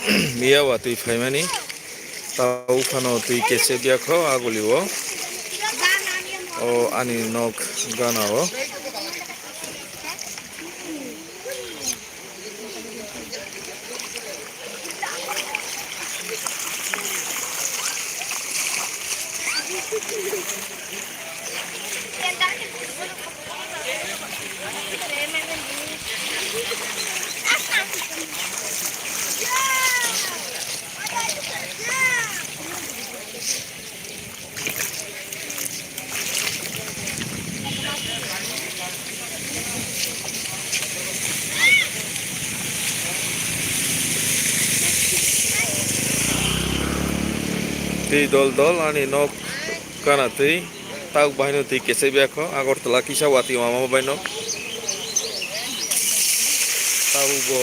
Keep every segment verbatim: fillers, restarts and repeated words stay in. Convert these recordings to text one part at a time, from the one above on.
Miya watwi phaimani, tau phano twi kechebya kho aguli o. O ani nok gana o. Twi dol dol ani nok gana twi, tabuk bahaino twi kechebya kho, Agartala kisa watwi mama baino. Tabuk bo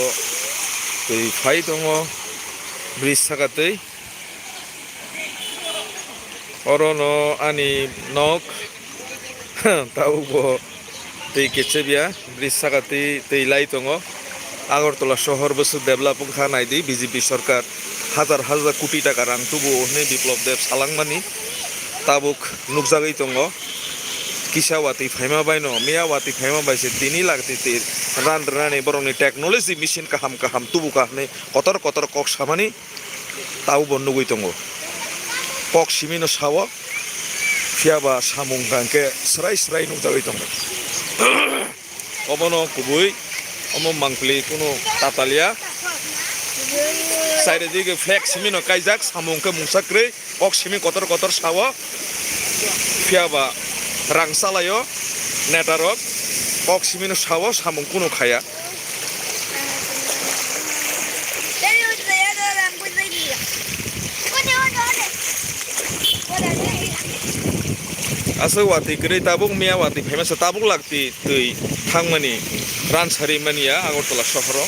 twi phai tongo, bridge saka twi. Oro no ani nok, tabuk bo twi kechebya, bridge saka twi, twi lai tongo. Agartala sohor bwswk develop wngkha naidi, B J P sorkar hajar hajar koti taka rang tubu hwnwi Biplab Deb salangmani. Tabuk nukjagwi tongo, kisa watwi phaima baino, miya watwi phaima bai se tini lakh twi twi ran rwnani borokni technology machine kaham kaham tubu kha hwnwi kotor kotor kok samani. Tabuk bo nugwi tongo. Kok simino sao, phiya ba samung hwnkhe swrai swrai nukjagwi tongo. Obono kubui, omo mangpili kunu tatalya. Side dige flag simino kaijak, samung khe mungsa kwrwi, kok simi kotor kotor sao. Phiya ba rang salaio netarok, kok simino sao, samung kunu khaya. Aswk watwi kwrwi tabuk miya watwi phaima se tabuk lakti twi thangmani ran sari mani ya Agartala sohoro.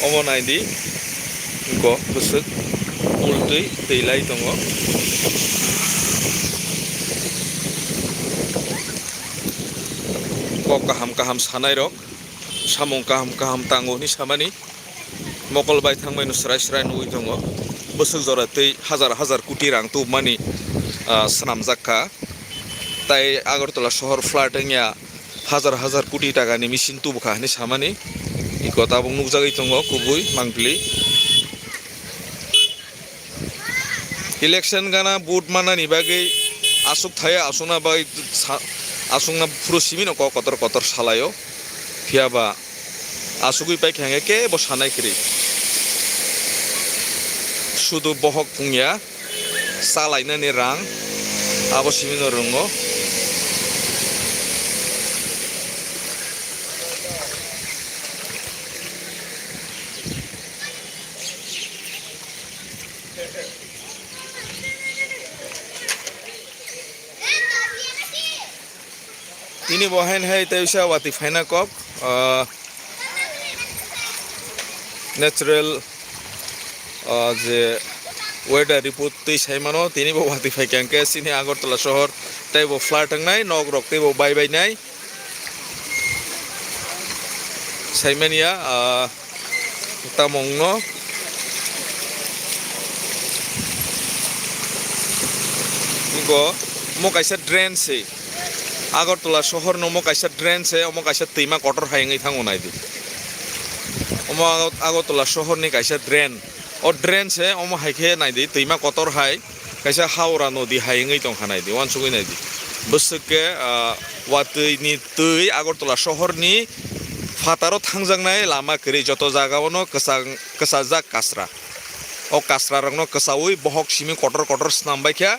Omo naidi, go bwswk pul twi twi lai tongo. Kok kaham kaham sanai rok, samung kaham kaham tango hwnwi samani. Mokol bai thangbai no swrai swrai nugwi tongo. Bwswk jora twi hajar hajar koti rang tubumani, ah, swnamjak kha. Tai Agartala sohor flood wngya hajar hajar koti taka ni machine tubu kha hwnwi samani. Iko tabuk nukjagwi tongo kubui mangpili. Election gana vote manani bagwi aswk thaya, aswkna bai sa-, aswkna phuru simino kok kotor kotor salaio. Phiya ba aswkwi paikha hwnkhe kebo sanai kwrwi. Sudu bohok wngya, chalainani rang, abo simino rwngo. Tini bo hain hai tei usa watwi phaina kok, ah, natural, ah, je weather report twi sai mano, tini bo watwi phai kha hwnkhe chini Agartala sohor tei bo flood wngnai, nok rok tei bo bai bai nai. Saimania, ah, tamo wngno. Nukgo, omo kaisa drain se. Agartala sohor no omo kaisa drain se, omo kaisa twima kotor hai wngwi thango naidi. Omo Ago-, Agartala sohor ni kaisa drain. O drain se omo hai khe naidi, twima kotor hai. Kaisa Howrah nodi hai wngwi tongkha naidi, uansugwi naidi. Bwswk khe, ah, watwi ni twi Agartala sohor ni phataro thangjaknai lama kwrwi, joto jaga o no kwchang, kwchajak kasra. O kasra rok no kwchaui bohok simi kotor kotor swnam bai kha,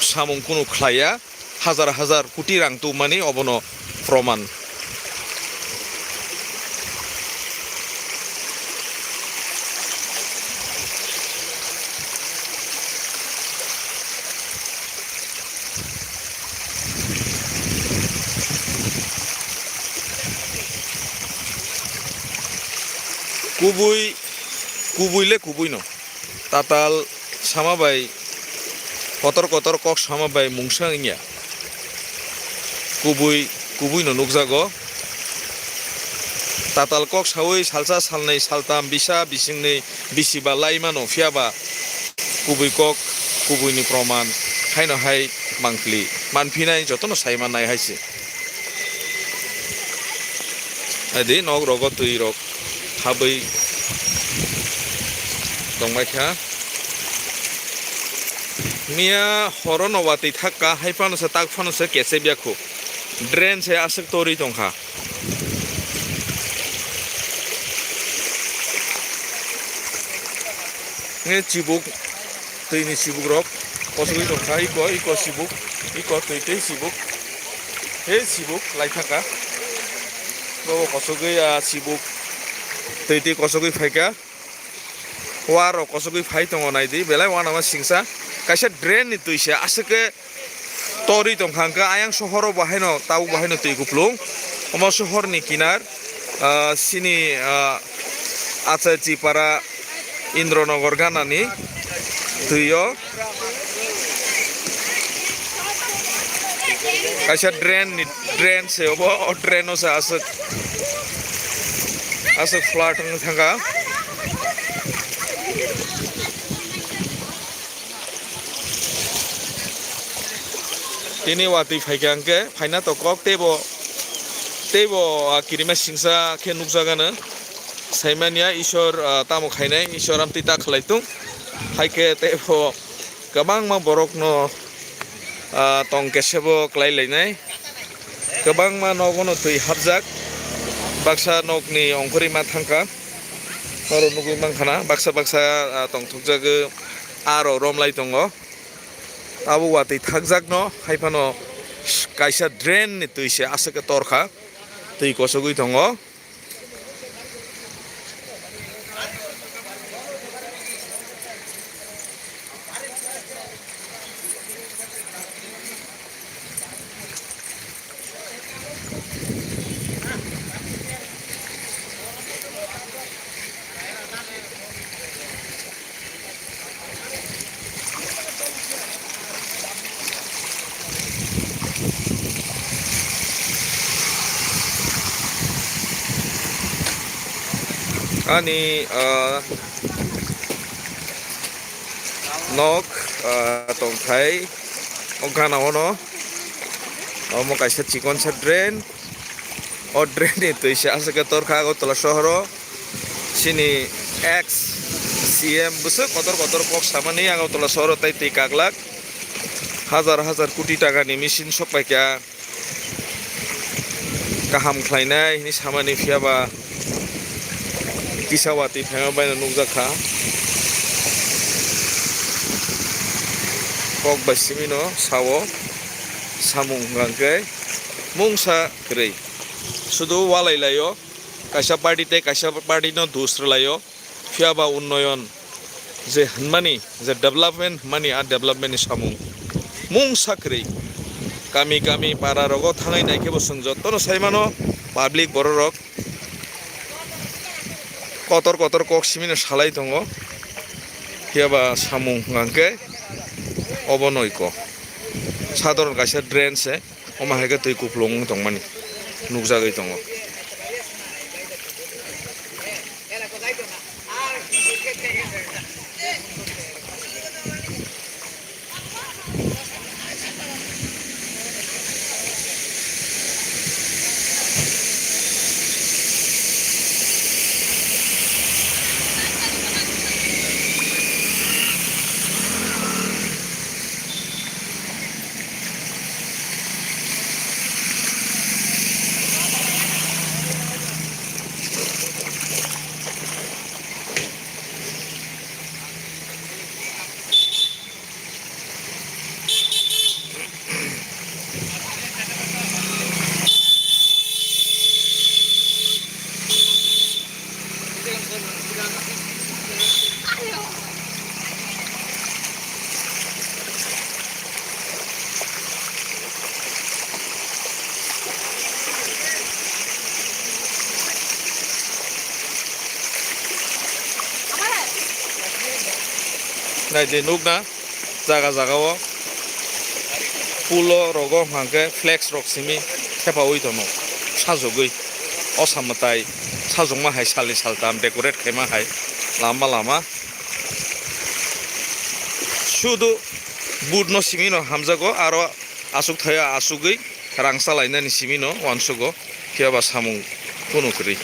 samung kunu khlaiya. Hajar hajar koti rang tubumani obono proman. Kubui, kubui le kubui no. Tatal sama bai, kotor kotor kok sama bai mungsa wngya. Kubui, kubui no nukjago. Tatal kok sawi salsa salnwi saltam bisa bisingni bisiba lai mano, phiya ba kubui kok kubuini proman haino hai mangpili manphinai jotono sai mannai hai se. Adi nok rogo twi rok habwi tongbai kha. Miya horo no watwi thak ka, hai phano se tak phano se kese biyakhu. Drain se aswk torwi tong kha. Nge chibuk, twi ni chibuk rok kosogwi tong kha, iko, iko chibuk, iko twi twi chibuk, he chibuk lai thaka. Bobo kosogwi, ah, chibuk, twi twi kosogwi phaikha. Wa rok kosogwi phai tongo, naidi belai wanama singsa. Kaisa drain ni twi se aswk ke torwi tongkha hwnkhe, ayang sohoro bo haino, tabuk bo haino twi kuplung. Omo sohorni kinar, ah, sini, ah, Achachi para Indronagar ganani twi o kaisa drain ni, drain se obo, o drain o se aswk, aswk flood wng thangkha. Tini watwi phaikha hwnkhe phaina to kok teibo, teibo, ah, kirima singsa khe nukjagano. Saimanya Isor, ah, tamo khainai, Isor amtwi ta khlai tung. Hai khe teibo kwbangma borokno, ah, tong kesebo klai lainai. Kwbangma nogono twi hapjak. Baksa nokni ongkhorwi ma thangkha. Oro nugwi mankha na, baksa baksa, ah, tongthokjagwi aro romlai tongo. Abo watwi thakjakno, hai phano kaisa drain ni twi se aswk khe torkha, twi kosogwi tongo. Ani, ah, nok, ah, tongthai o gana ono. Omo kaisa chikonsa drain. O drain ni twi se aswk khe torkha Agartala sohoro. Chini ex C M bwswk kotor kotor kok samani Agartala sohoro tei twi kaglak. Hajar hajar koti takani machine sokpaikha. Kaham khlainai hinwi samani, phiya ba kisa watwi phaima baino nukjak kha. Kok bai simi no sao, samung hwnkha hwnkhe mungsa kwrwi. Sudu walai laio, kaisa party tei kaisa party no dus rwlaio. Phiya ba unnoyon je hwnmani, je development hwnmani, a development ni samung mungsa kwrwi. Kami kami para rogo thangwi nai khe bo chwng jotono sai mano, public borok rok kotor kotor kok simi no salai tongo. Phiya ba samung hwnkha hwnkhe obo noi ko sadharon kaisa drain se. Omo hai khe twi kupulung wng tongmani nukjagwi tongo. Nai di, nukna jaga jaga o pulo rogo hwnkhe flex rok simi thepaui tono sajogwi, o samwtai Sajwkma hai salni saltam decorate khaima hai lama lama. Sudu budno simi no hamjago, aro aswk thaya aswgwi rang chalainani simi no uansugo, phiya ba samung kunu kwrwi.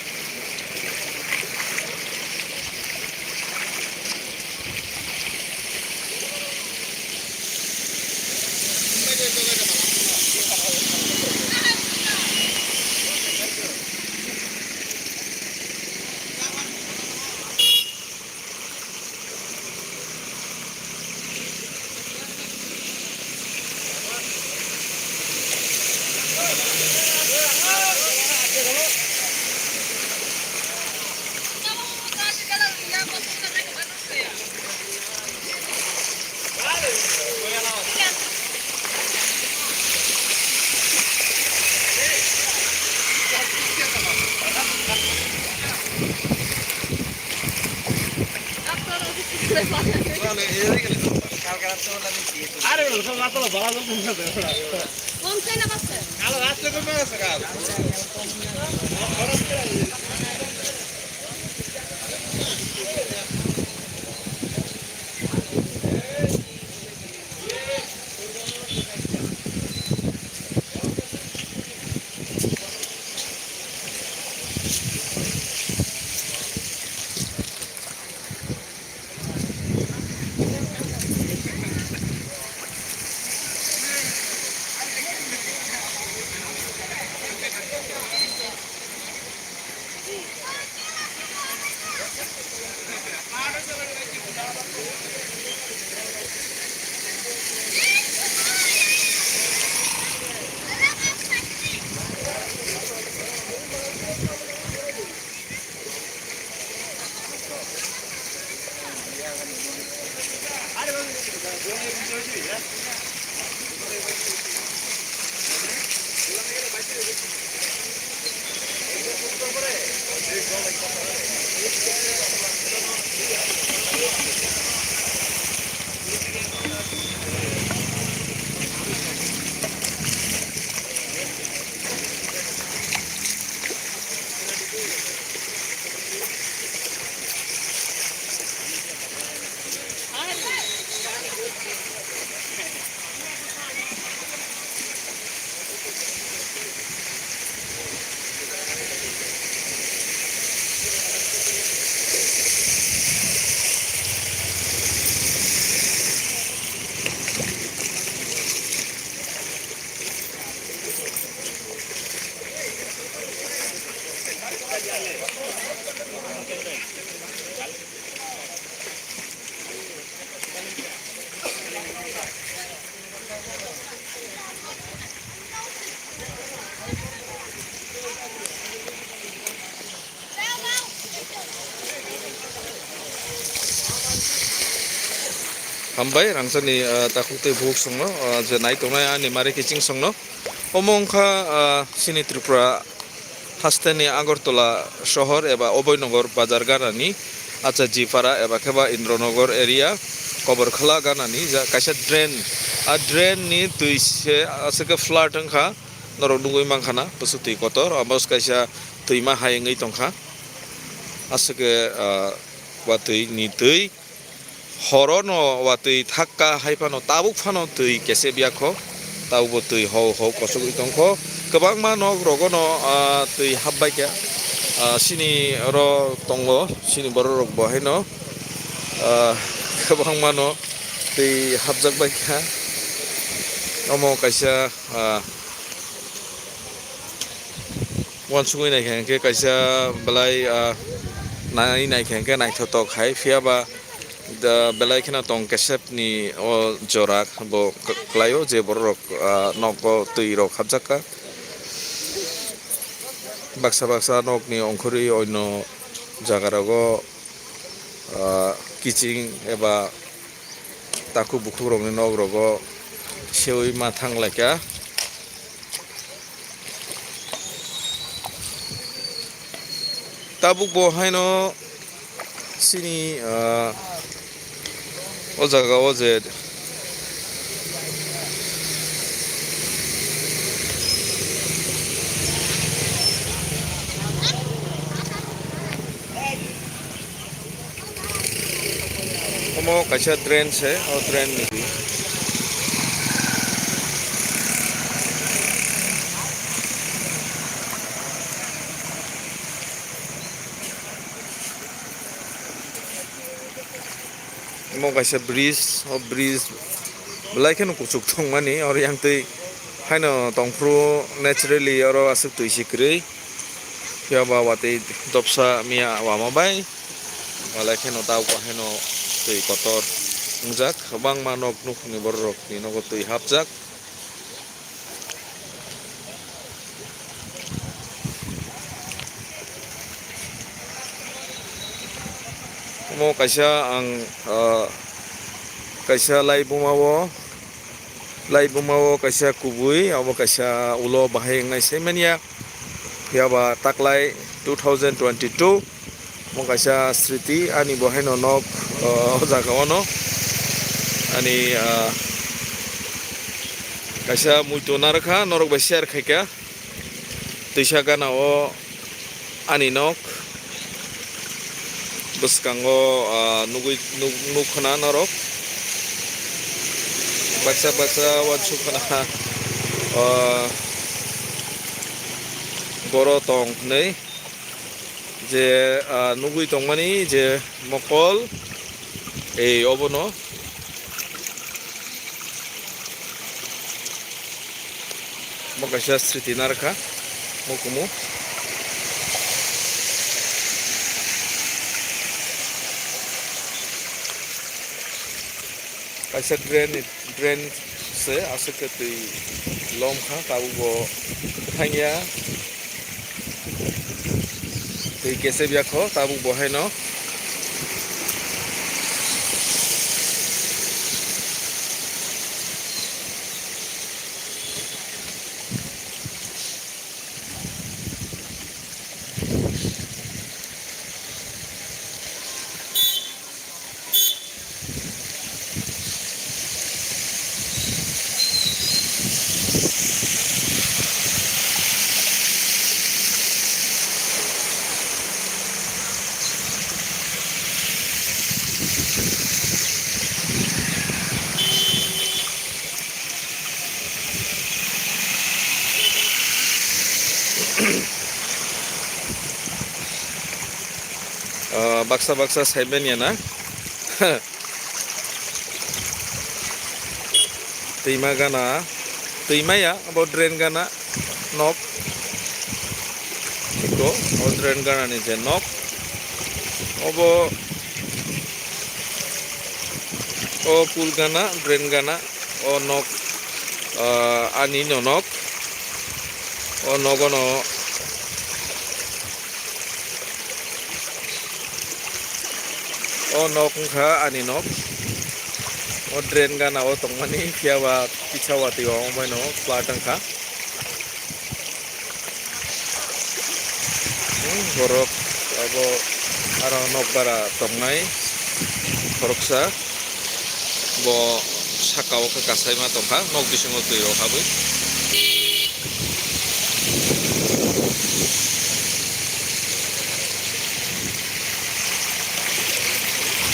Hambai rangchakni, ah, takhuk tei bukhuk songno, ah, je nai tongnai ani mari kiching songno. Omo wngkha, ah, chini Tripura hasteni Agartala sohor eba Oboynagar bazar ganani Achajipara eba khe ba Indranagar area Koborkhala ganani ja kaisa drain. A drain ni twi se aswk khe flood wngkha, norok nugwi mankha na bwswk twi kotor, abo kaisa twima hai wngwi tongkha. Aswk khe, ah, watwi ni twi. Horo no watwi thakka hai phano tabuk phano twi kesep ya kho, tabuk bo twi hau hau kosogwi tong kho. Kwbangma nok rogo no, ah, twi hap bai kha. Ah, sini oro tongo, sini borok rok bo haino, ah, kwbangma no twi hapjak bai kha. Omo kaisa, ah, uansugwi naikha hwnkhe kaisa belai, ah, nai naikha hwnkhe naithotok hai, phiya ba da belai kheno tong kesep ni o jora bo k-, kwlaio je borok rok, ah, nogo twi rok hapjak kha. Baksa baksa nok ni ongkhorwi oino jaga rogo, ah, kiching eba takhuk bukhuk rokni nok rogo sewi ma thang lai kha. Tabuk bo haino chini, ah, o jaga o je Omo kaisa drain se, o drain ni. Omo kaisa bridge, o bridge belai kheno kuchuk tongmani, oro yang twi haino tongphuru naturally oro aswk twi se kwrwi. Phiya ba watwi dopsa miya wama bai. Walai kheno tabuk haino twi kotor wngjak, kwbangma nok nukhungni bororokni nogo twi hapjak. Omo kaisa ang, ah, kaisa laibuma o, laibuma o kaisa kubui, abo kaisa ulo bahai wngnai se manya. Phiya ba taklai two thousand twenty-two, omo kaisa sriti ani bo haino nok, ah, o jaga o no ani, ah, kaisa muitu narwkha, norok bai share khaikha. Twisa gana o ani nok bwskango, ah, nugwi, nuk-, nukkhwna norok baksa baksa uansukkhwna, ah, boro tong hwnwi je, ah, nugwi tongmani je mokol ei obono. Bo kaisa sriti narwkha, mukumu. Kaisa drain, drain se aswk khe twi lomkha, tabuk bo thangya. Twi kesep ya kho tabuk bo haino. Ah, baksa baksa saiben ya na. Twima gana, twima ya, abo drain gana nok. Iko, o drain gana ni je nok. Obo, o pool gana, drain gana, o nok, ah, ani no nok. O nogo no. O nok wngkha ani nok. O drain gana o tongmani, phiya ba kisa watwi o wng bai no flat wngkha. Hmm, borok abo aro nok bara tongnai khoroksa. Bo saka o khe kasaima tongkha, nok bisingo twi rok habwi.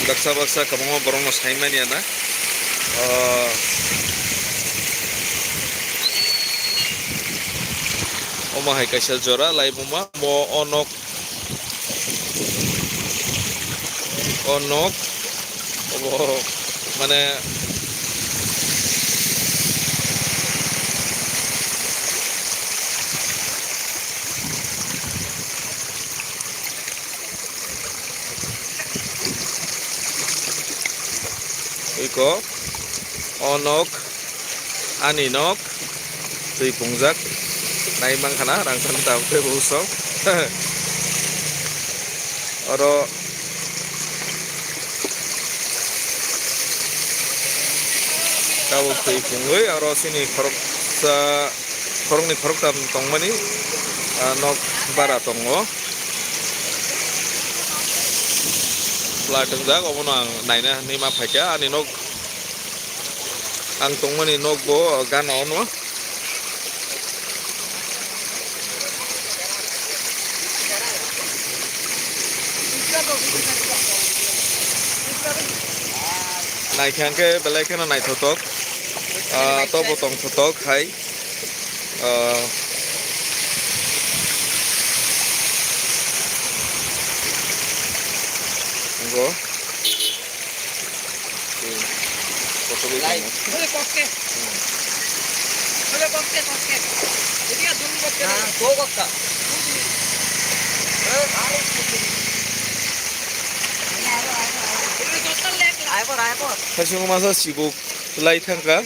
Baksa baksa kwbangma borokno saimanya na. Ah, omo hai kaisa jora laibuma, bo o nok, o nok, obo mane, iko, o nok, ani nok, twi pungjak, nai mankha na, rang thani tabuk tei bo usok. Oro tabuk twi pungwi, oro chini khoroksa, khoroknwi khoroktham tongmani, ah, nok bara tongo. Flat wngjak, obono ang naina hinwi ma phaikha. Ani nok, ang tongmani nok bo gana ono. Naikha hwnkhe belai kheno naithothok, ah, tobo tongthothok hai, ah, nokho. Khasing masa sibuk lai thangkha,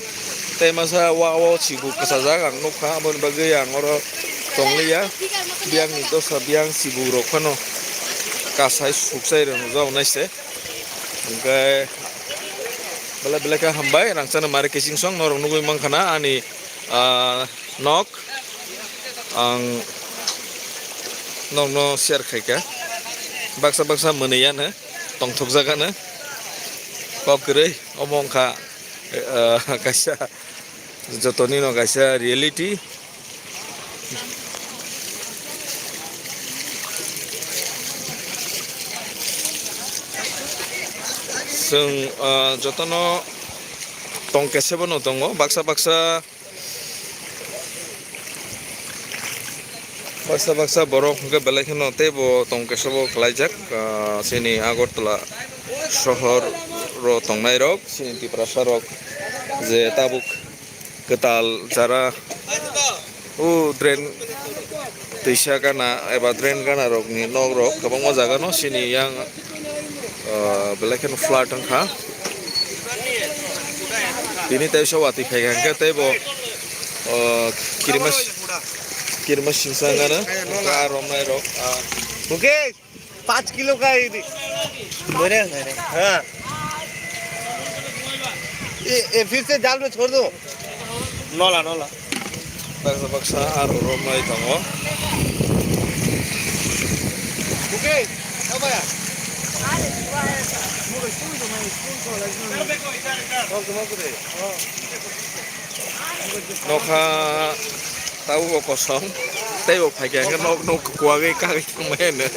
tei masa wa o sibuk kwchajak ang nukha, aboni bagwi ang oro tongliya. Biyangni dosa biyang sibuk rok phano kasai sukchai rwngjak naise. Hwnkhe belai belai khe hambai, rangchakni mari kiching song norok nugwi mankha na ani, ah, nok ang nokno share khaikha. Baksa baksa mwnwi yano tongthokjak ano kok kwrwi, omo wngkha, ah, kaisa jotonino kaisa reality. Chwng, ah, jotono tong kesebo no tongo, baksa baksa, baksa baksa borok hwnkhe belai kheno teibo tong kesebo khlaijak, ah, chini Agartala sohor ro tongnai rok, chini Tiprasa rok je tabuk kwtal jara o drain twisa gana eba drain gana rokni nok rok kwbangma jaga no chini yang, ah, belai kheno flood wngkha. Tini teisa watwi khaikha hwnkhe teibo, ah, kirima kirima singsa gana romnai rok, ah, Mukesh, पाँच किलो का ही दे। मेरे, मेरे। हाँ। ये, ये फिर से जाल में छोड़ दो। Nola, nola. Baksa baksa aro romnai tongo. Mukesh, apa ya? Nokha tabukbo kosom, teibo phaikha hwnkhe nok, nok kuwagwi kagwi thangmani.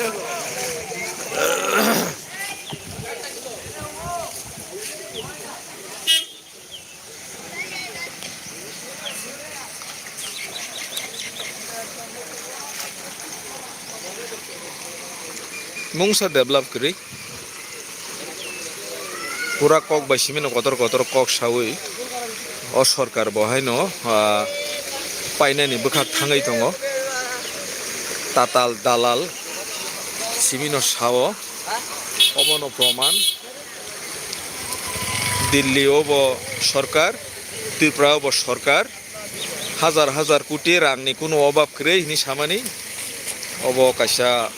Mungsa develop kwrwi. Pura kok bai simi no kotor kotor kok sawi o sorkar bo haino, ah, painani bwkha thangwi tongo. Tatal dalal simi no sao, obono proman. Delhi o bo sorkar, Tripura o bo sorkar. Hajar hajar koti rangni kunu obab kwrwi hwnwi samani, obo kaisa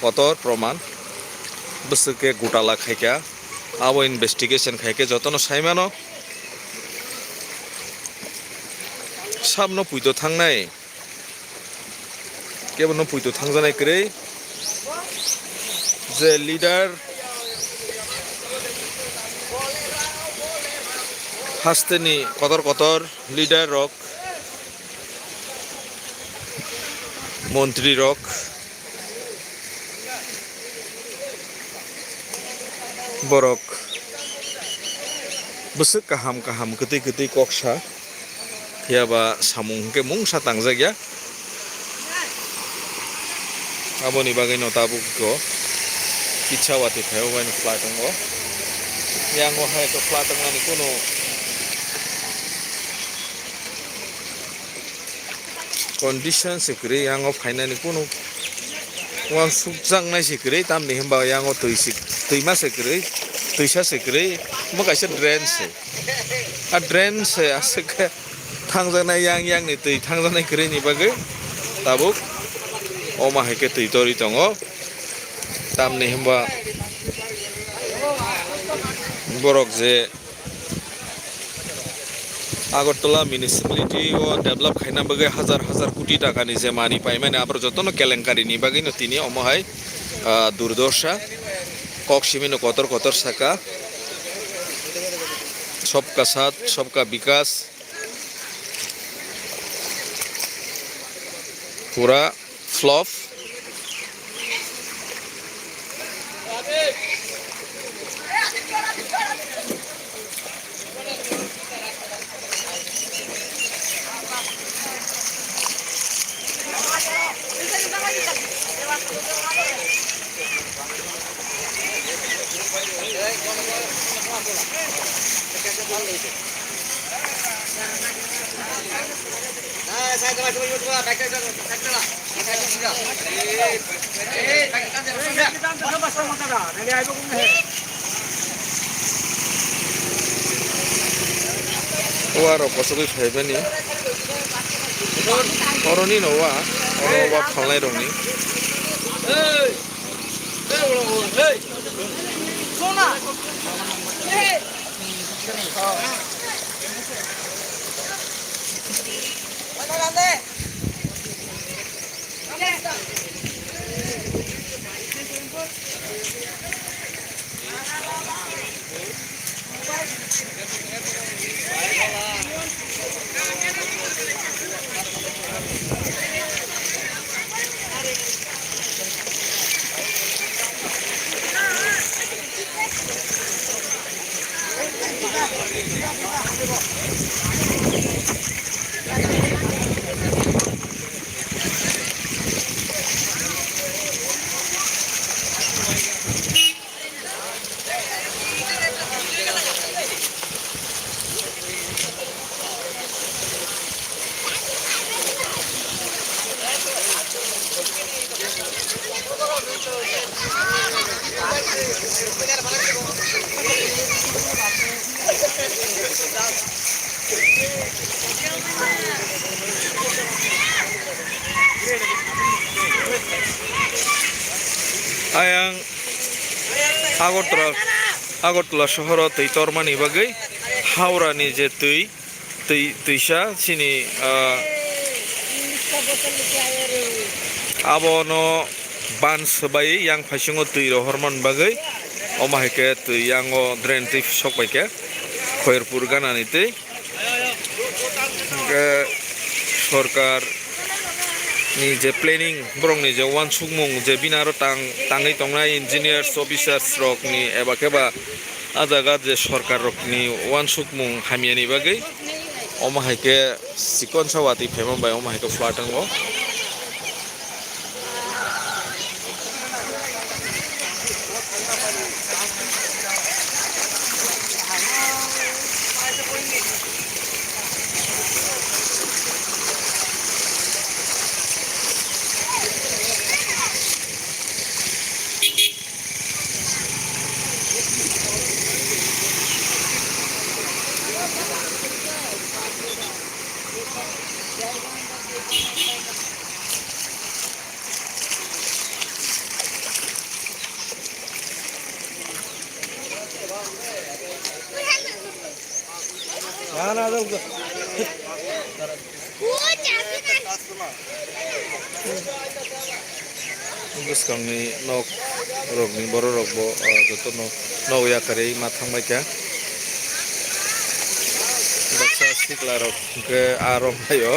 kotor proman. Bwswk khe gotala khaikha, abo investigation khaikhe jotono saimano. Sabno puito thangnai. Kebono puito thangjaknai kwrwi. Je leader hasteni kotor kotor leader rok, montri rok, borok bwswk kaham kaham, kwtwi kwtwi kok sa. Phiya ba samung hwnkhe mungsa tangjakya. Aboni bagwino tabukgo kitsa watwi phaiwi waino flat wngo. Yango hai to flat wngnani kunu condition se kwrwi, yango phainani kunu uansukjaknai se kwrwi, tamni hwnba yango twi se, twima se kwrwi, twisa se kwrwi, omo kaisa drain se. A drain se aswk khe thangjaknai, yang yang ni twi thangjaknai kwrwi ni bagwi tabuk omo hai khe twi torwi tongo. Tamni hwnba borok je Agartala municipality o develop khaina bagwi hajar hajar koti taka ni je mani paimani, aborok jotono kelenkari ni bagwi no tini omo hai, ah, durdosa. Kok simi no kotor kotor saka, sabka saath, sabka vikas. Pura flop. Uarok kosogwi phaimani. Oroni no wa, oro wa phalnai rokni. Ayang Agartala, Agartala sohoro twi tormani bagwi Howrani je twi, twi, twisa chini, ah, abono ban swbai yang phaisingo twi rohormani bagwi, omo hai khe twi yango drain twi sok bai khe Khoyerpur ganani twi. Hwnkhe sorkar ni je planning, borok ni je uansukmung, je bini aro tang, tangwi tongnai engineers, officers rok ni eba khe ba ah jaga je sorkar rok ni uansukmung hamya ni bagwi omo hai khe chikon sa watwi phaima bai omo hai khe flat wngo. Bwskangni nok rokni borok rok bo, ah, jotono nok yakarwi ma thangbai kha. Baksa sikla rok hwnkhe aro phaio.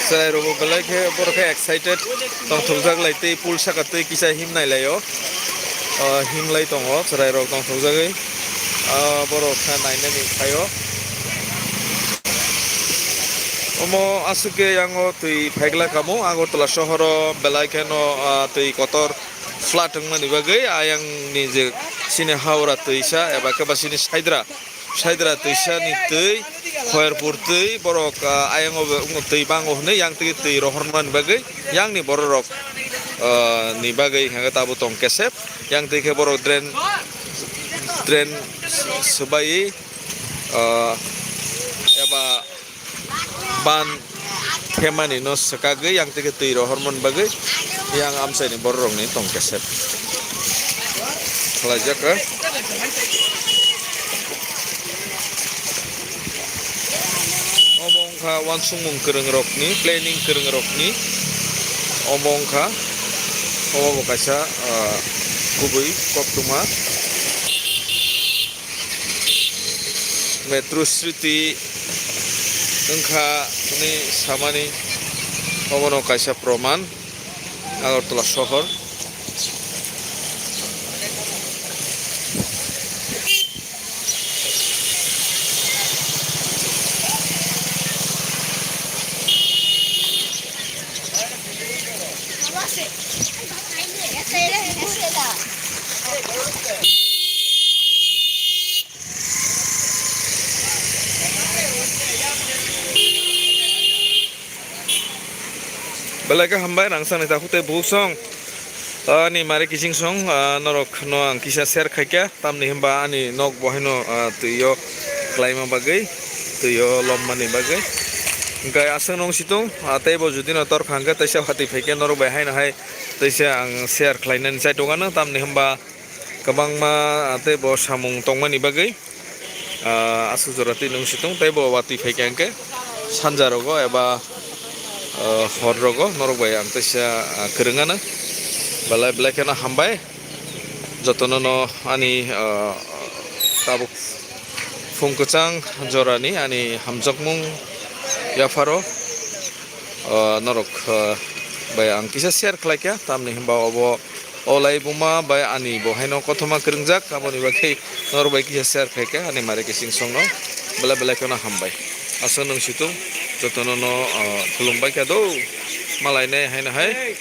Chwrai rok bo belai khe borok khe excited tongthokjak lai tei pool saka twi kisa him nai lai o. Ah, him lai tongo chwrai rok tongthokjagwi. Ah, borok khe nainani phaio. Omo aswk khe yango twi phaigla kamo Agartala sohoro belai kheno, ah, twi kotor flood wngmani bagwi ayang ni je chini Howrah twisa eba khe ba chini Saidra, Saidra twisa ni twi, Khoyerpur twi, borok, ah, ayang o twi bango hwnwi yang twi twi rohormani bagwi yang ni borok rok, ah, ni bagwi hwnkhe tabuk tong kesep yang twi khe borok drain, drain swbai, ah, eba ban themani no swkagwi yang twi khe twi rohormani bagwi yang amchaini borok rokni tong kesep khlaijak kha. Kha uansukmung kwrwngrokni, planning kwrwngrokni omo wngkha, omo bo kaisa, ah, kubui koktwma. Metro City wngkha hwnwi samani obono kaisa proman, Agartala sohor. Belai khe hambai, rang sanai takhuk tei bukhuk song. Ani mari kiching song, ah, norok no ang kisa share khaikha, tamni hwnba ani nok bo haino, ah, twi o klaima bagwi, twi o lommani bagwi. Hwnkhe aswk nung situng, ah, tei bo judi no tor kha hwnkhe teisa watwi phaikhe norok bai haino hai teisa ang share khlainani chai tongano, tamni hwnba kwbangma, ah, tei bo samung tongmani bagwi. Ah, aswk jora twi nung situng tei bo watwi phaikha hwnkhe sanja rogo eba, ah, hor rogo norok bai ang teisa, ah, kwrwng ano. Belai belai kheno hambai jotono no ani, ah, tabuk phung kwchang jorani ani hamjakmung yapharo, ah, norok, ah, bai ang kisa share khlaikha, tamni hwnba obo O lai buma bai ani bo haino kothoma kwrwngjak, aboni bagwi norok bai kisa share khaikha ani mari kiching songno. Belai belai kheno hambai. Aswk nung situng jotono no, ah, khulumbai kha do. Malai nai haino hai.